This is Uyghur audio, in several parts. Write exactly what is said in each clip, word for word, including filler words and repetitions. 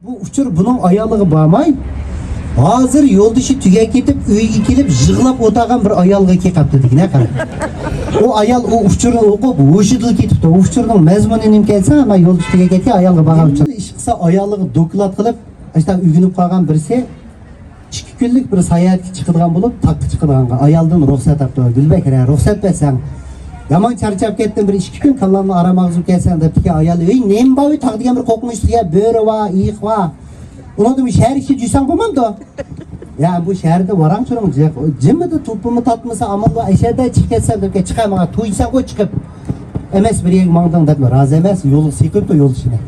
بۇ ئۇچۇر بۇنىڭ ئايالىغا بارماي، ھازىر يولدىشى تۈگەپ كېتىپ، ئۆيگە كېلىپ يىغلاپ ئولتۇرغان بىر ئايالغا كېلىپ قاپتۇ دېگىنە قارا. ئۇ ئايال ئۇ ئۇچۇرنى ئوقۇپ ھوشىدىن كېتىپتۇ. ئۇ ئۇچۇرنىڭ مەزمۇنى نېمە ئىكەن دېسە، مانا يولدىشى تۈگەپ كەتكەن ئايالغا بارغان ئۇچۇر. ئىش قىلسا ئايالىغا دوكلات قىلىپ، ئاشۇنداق ئۆگىنىپ قالغان بىرسى ئىككى كۈنلۈك بىر ساياھەتكە چىقىدىغان بولۇپ، تاغقا چىقىدىغانغا ئايالدىن رۇخسەت ئاپتۇ. گۈلبەھرە، رۇخسەت بەرسەڭ. يامان چارچاپ كەتتىم، بىر ئىككى كۈن كاللامنى ئارام ئاغزىغا كەلسەڭ دەپتىكەن ئايال. ئۆي نېمە بار، ئۆي تاغ دېگەن بىر قورقۇنچلۇق يەر، بۆرە بار، ئېيىق بار. ئۇنىڭدىن بىر شەھەر ئىچىگە جۈسەڭ بولمامدۇ؟ يا بۇ شەھەردە ۋاراڭ-چۇرۇڭ جىق. جىممىدە توپىمۇ تارتمىسا ئامال بار، ئەشەدە چىقىپ كەتسەم دەپكەن، چىقاي ماڭا، تويساڭغۇ چىقىپ. ئەمەس بىر يەرگە ماڭدىڭ دەپلا رازى ئەمەس، يولغا سېكىرىپتۇ يولدىشىنى.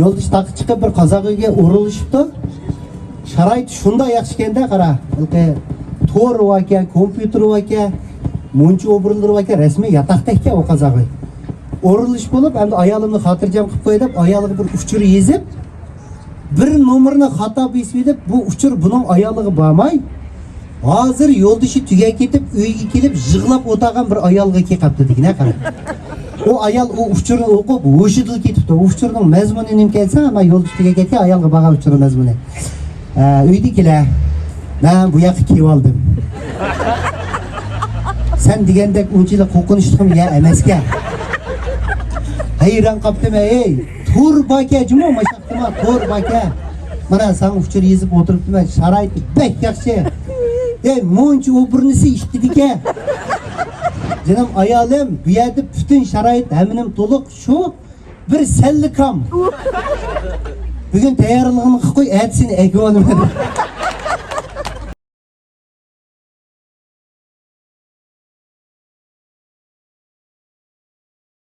يولدىشى تاغقا چىقىپ بىر قازاق ئۆيگە ئورۇنلىشىپتۇ. شارائىتى شۇنداق ياخشى ئىكەندە قارا. ھېلىقى تور باركەن، كومپيۇتېر باركەن، مۇنچە ئوبورلىرى باركەن، رەسمىي ياتاقتەككەن ئۇ قازاق ئۆي. ئورۇنلىشىپ بولۇپ، ئەمدى ئايالىمنى خاتىرجەم قىلىپ قوياي دەپ ئايالىغا بىر ئۇچۇر يېزىپ، بىر نومۇرنى خاتا بېسىۋېلىپ، بۇ ئۇچۇر بۇنىڭ ئايالىغا بارماي، ھازىر يولدىشى تۈگەپ كېتىپ، ئۆيگە كېلىپ يىغلاپ ئولتۇرغان بىر ئايالغا كېلىپ قاپتۇ دېگىنە قارا. ئۇ ئايال ئۇ ئۇچۇرنى ئوقۇپ ھوشىدىن كېتىپتۇ. ئۇ ئۇچۇرنىڭ مەزمۇنى نېمە ئىكەن دېسە، مانا يولدىشى تۈگەپ كەتكەن ئايالغا بارغان ئۇچۇرنىڭ مەزمۇنى. ئە، ئۆيدىكىلەر، مەن بۇ ياققا كېلىۋالدىم. سەن دېگەندەك ئۇنچىلىك قورقۇنچلۇقمۇ يەر ئەمەسكەن. ھەيران قاپتىمەن، ئەي، تور باركەن جۇمۇ، ماشاقتىما، تور باركەن. مانا ساڭا ئۇچۇر يېزىپ ئولتۇرۇپتىمەن، شارائىتى بەك ياخشى. ئەي، مۇنچە ئوبورنىسى ئىككىدىكەن. جېنىم ئايالىم، بۇ يەردە پۈتۈن شارائىت ھەممىنىمۇ تولۇق، شۇ بىر سەللە كام. بۈگۈن تەييارلىقىڭنى قىلىپ قوي، ئەتىسىنى ئەكىۋالىمەن.